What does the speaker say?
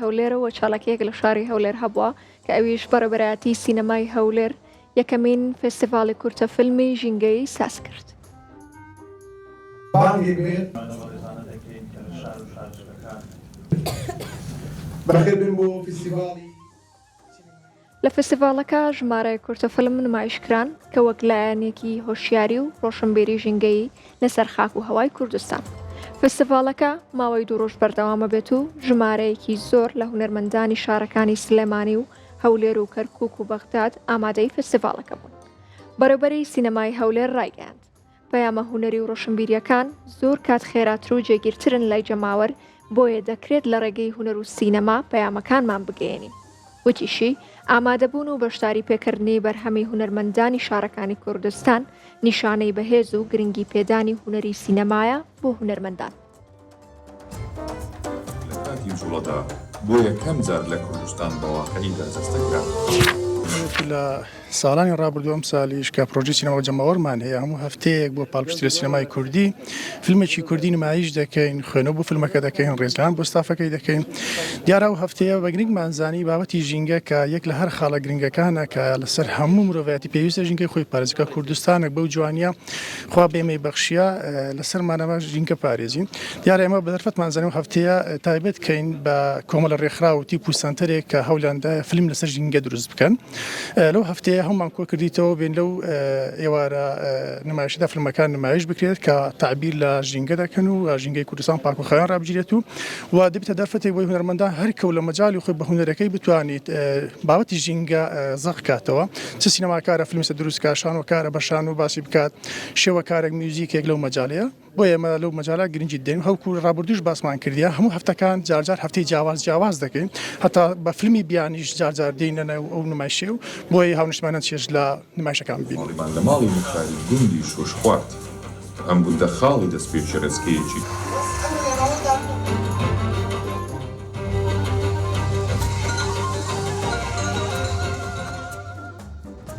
هەولێرەوە چالاکییەک لە شاری هەولێر هەبووە کە ئەویش بەڕێوەبەرایەتی سینەمای هەولێر یەکەمین فێستیڤاڵی کورتە فیلمی ژینگەیی ساز کرد. لە فێستیڤاڵەکە ژمارەیەک کورتە فیلم نمایش کران کە وەک لایەنێکی هۆشیاری و ڕۆشنبیری ژینگەیی لەسەر خاک و هەوای کوردستان. فێستیڤاڵەکە ماوەی دوو ڕۆژ بەردەوامە بێت و ژمارەیەکی زۆر لە هونەرمەندانی شارەکانی سلێمانی و هەولێر و کەرکوک و بەغداد ئامادەی فێستیڤاڵەکە بوون. بەڕێوبەری سینەمای هەولێر ڕایگەیاند، پەیامە هونەری و ڕۆشنبیرییەکان زۆر کات خێراتر و جێگیرترن لای جەماوەر، بۆیە دەکرێت لە ڕێگەی هونەر و سینەما پەیامەکانمان بگەیەنین. وتیشی، ئامادەبوون و بەشداری پێکردنی بەرهەمی هونەرمەندانی شارەکانی کوردستان نیشانەی بەهێز و گرنگی پێدانی هونەری سینەمایە بۆ هونەرمەندان. لە کاتی جوڵەدا بۆ یەکەم جار لە کوردستان بە واقعی بەرجەستە کرا. لە ساڵانی ڕابردوو ئەمسالیش کە پرۆژەی سینەما جەماوەرمان هەیە هەموو هەفتەیەک بۆ پاڵپشتی لە سینەمای کوردی فیلمێکی کوردی نمایش دەکەین خوێنەوە بۆ فیلمەکە دەکەین ڕێزلان بۆ ستافەکەی دەکەین دیارە ئەو هەفتەیە بە گرنگمان زانی بابەتی ژینگە کە یەک لە هەر خاڵە گرنگەکانە کە لەسەر هەموو مرۆڤایەتی پێویستە ژینگەی خۆی پارێزگا کوردستانێک بەو جوانیە خوا بە ئێمەی بەخشیە لەسەرمانە ژینگە پارێزین دیارە ئێمە بە دەرفەتمان زانی و هەفتەیە تایبەت کەین بە کۆمەڵە ڕێکخراو و تیپ و سەنتەرێک کە هەولیاندا فیلم لەسەر ژینگە دروست بکەن لەو هەفتەیە هەمومان کۆ کردیتەوە بێن لەو ئێوارە نمایشدا فیلمەکان نمایش بکرێت کە تعبیر لە ژینگە دەکەن و ژینگەی کوردستان پاک و خاوێن ڕابگیرێت و و دەبێتە دەرفەتێک بۆی هونەرمەندان هەر کەو لە مەجالی خۆی بە هونەرەکەی بتوانیت بابەتی ژینگە زەق کاتەوە چ سینەماکارە فیلمسە دروست کا شانۆکارە بە شانۆ باسی بکات شێوەکارێک میوزیکێک لەو مەجالەیە بۆیە ئێمە لەو مەجالە گرنگی دەدەین هەوکو ڕابردووش باسمان کردیە هەموو هەفتەکان جارجار هەفتەی جیاواز جیاواز دەکەین هەتا بە فیلمی بیانیش جارجار دێینە ناو ئەو نمایشەی و بۆیە هاونیشتمانیان چێژ لە نمایشەکان ببینن. ماڵیمان لە ماڵی موختاری گوندی شوش خوارد. ئەم گوندە خاڵی دەستپێکی ڕێچکەیەکی.